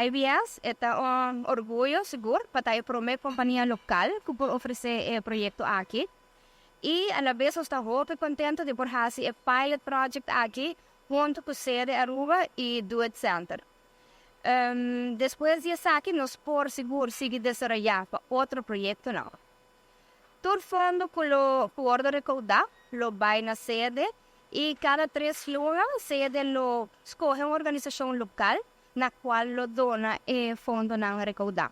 IBS ta un orguyo sigur pa ta e prome compania local cu por ofrece e proyecto aki. Y a la vez nos ta hopi contento di por haci e pilot project aki hunto cu Cede Aruba y Do It Center. Despues di esaki nos por sigur sigui desaroya pa otro proyectonan. Tur fondo cu lo wordo recauda lo bay na Cede y cada 3 luna Cede lo scoge un organisacion local na cual lo dona e fondonan recauda.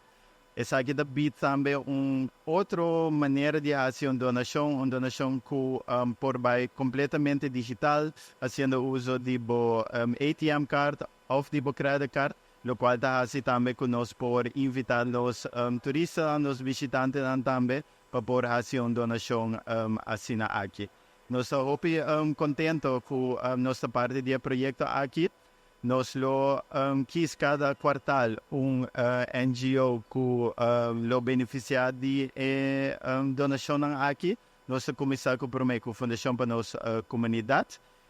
Esaki ta tambe un otro manera di haci un donacion cu por bay completamente digital, haciendo uso di bo ATM card of di bo credit card, locual ta haci tambe cu nos por invita nos turistanan, nos bishitantenan tambe, pa por haci un donacion asina aki. Nos ta hopi contento cu nos ta parti di e proyecto aki. Nos lo kies cada kwartaal un NGO cu lo beneficia di e donacion aki. Nos a cuminsa cu prome cu Fundacion pa Nos Comunidad.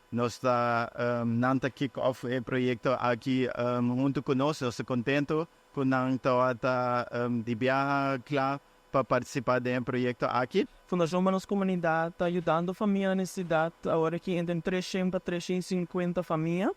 Nos ta nan ta kick off e proyecto aki hunto cu nos. Nos ta contento cu nan ta di biaha cla pa participa den e proyecto aki. Fundacion pa Nos Comunidad ta yudando famia den necesidad, awor aki entre 300 pa 350 famia.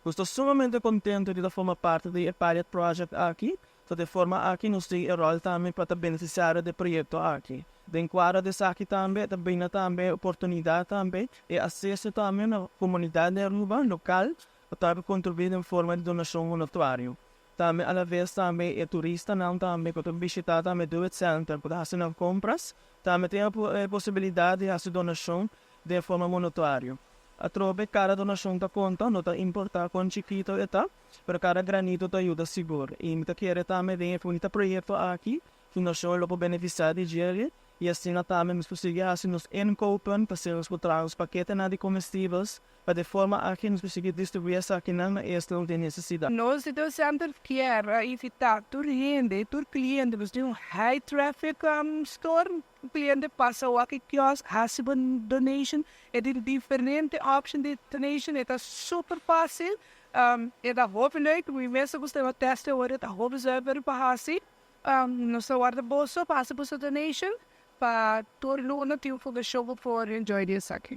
Nos ta sumamente contento di forma parti di e pilot project aki. So, di forma aki nos tin e rol tambe pa beneficia di e proyecto aki. Den cuadro di esaki tambe, tambe tambe oportunidad tambe y aceso tambe na comunidad di Aruba local pa contribui den forma di donacion monetario. Tambe, a la vez, tambe e turistanan tambe cu ta bishita tambe Do It Center pa haci compras, tambe tin e posibilidad di haci donacion di forma monetario. Atrobe, cada donacion ta conta, no ta importa con chikito e ta, pero cada granito ta yuda sigur. Y mi ta kere tambe den e proyecto aki, fundacion lo beneficia di dje y asina tambe nos consigui haci nos inkopen, pa nos por traha paketenan di comestibels, pa di forma aki nos consigui distribui esakinan na esnan den necesidad. Nos Do It Center kier invita tur hende, tur cliente, nos tin un high traffic store, cliente pasa aki kiosk, haci un donation, e tin diferente option di donation, e ta super facil, e ta hopi leuk, mi mes gusta test e ta hopi zuiver pa haci, nos ta warda boso, pa haci boso donation, pa tur luna tin un fundacion por enjoy di esaki.